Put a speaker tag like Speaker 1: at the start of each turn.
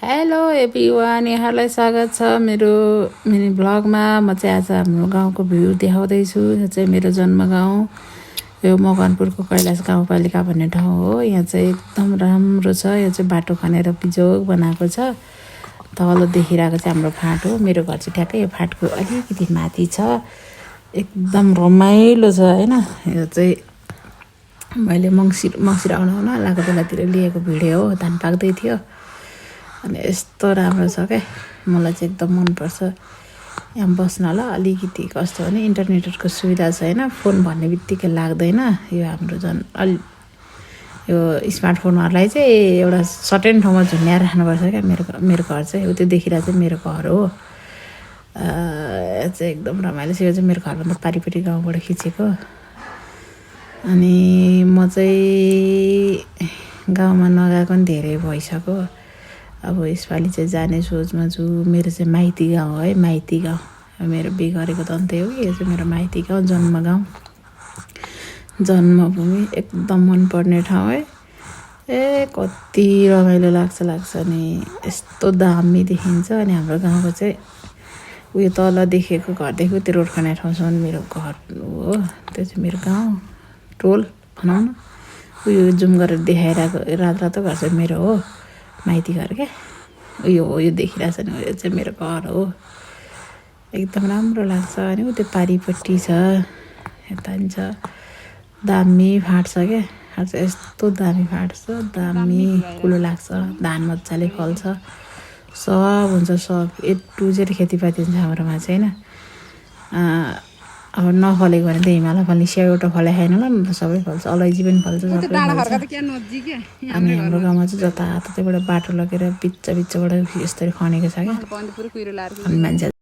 Speaker 1: Hello everyone, यहाँलाई स्वागत छ मेरो मिनी ब्लगमा। म चाहिँ आज हाम्रो गाउँको भ्यू देखाउँदैछु। यो चाहिँ मेरो जन्म गाउँ, यो मकवानपुरको कैलाश गाउँपालिका भन्ने ठाउँ हो। यहाँ चाहिँ एकदम राम्रो छ। यो चाहिँ बाटो खनेर बिजोग बनाएको छ। तल देखिरहेको चाहिँ हाम्रो फाँट हो। मेरो घर चाहिँ ठ्याक्कै यो फाँटको अलिकति माथि छ। एकदम रमाइलो छ हैन। यो चाहिँ मैले मङ्सिर आउन लागेको बेलातिर लिएको भिडियो हो। धान पाक्दै थियो अनि यस्तो राम्रो छ क्या। मलाई चाहिँ एकदम मनपर्छ यहाँ बस्नलाई। अलिकति कस्तो भने इन्टरनेटको सुविधा छैन, फोन भन्ने बित्तिकै लाग्दैन। यो हाम्रो यो स्मार्टफोनहरूलाई चाहिँ एउटा सर्टेन ठाउँमा झुन्ड्याएर राख्नुपर्छ क्या। मेरो घर चाहिँ त्यो देखिरहेको चाहिँ मेरो घर हो। चाहिँ एकदम रमाइलो छ। यो चाहिँ मेरो घरभन्दा पारिपट्टि गाउँबाट खिचेको। अनि म चाहिँ गाउँमा नगएको पनि धेरै भइसक्यो। अब यसपालि चाहिँ जाने सोचमा छु। मेरो चाहिँ माइती गाउँ है, माइती गाउँ। मेरो बिहे गरेको त अन्त्य हो कि यो चाहिँ मेरो माइती गाउँ, जन्म गाउँ, जन्मभूमि। एकदम मनपर्ने ठाउँ है। कति रमाइलो लाग्छ नि। यस्तो दामी देखिन्छ। अनि हाम्रो गाउँको चाहिँ उयो तल देखेको घरदेखि त्यो रोड खन्ने ठाउँसम्म मेरो घर हो। त्यो चाहिँ मेरो गाउँ टोल भनौँ न। उयो जुम गरेर देखाइरहेको रातो घर चाहिँ मेरो हो, माइती घर क्या। उयो हो, यो देखिरहेछ नि, उयो चाहिँ मेरो घर हो। एकदम राम्रो लाग्छ। अनि ऊ त्यो पारिपट्टि छ, यता पनि छ। दामी फाँट छ क्या। फाँट चाहिँ यस्तो दामी फाँट छ, दामी कुलो लाग्छ। धान मजाले फल्छ, सब हुन्छ। सब A to Z खेतीपाती हुन्छ हाम्रोमा चाहिँ होइन। अब नफलेको भने त हिमालय फल्ने स्याउ एउटा फले खाएन ल, न त सबै फल्छ। अलैँची पनि फल्छ, सबै फल्छ। अनि हाम्रो गाउँमा चाहिँ जताततैबाट बाटो लगेर बिचबाट यस्तरी खनेको छ क्या। अनि मान्छे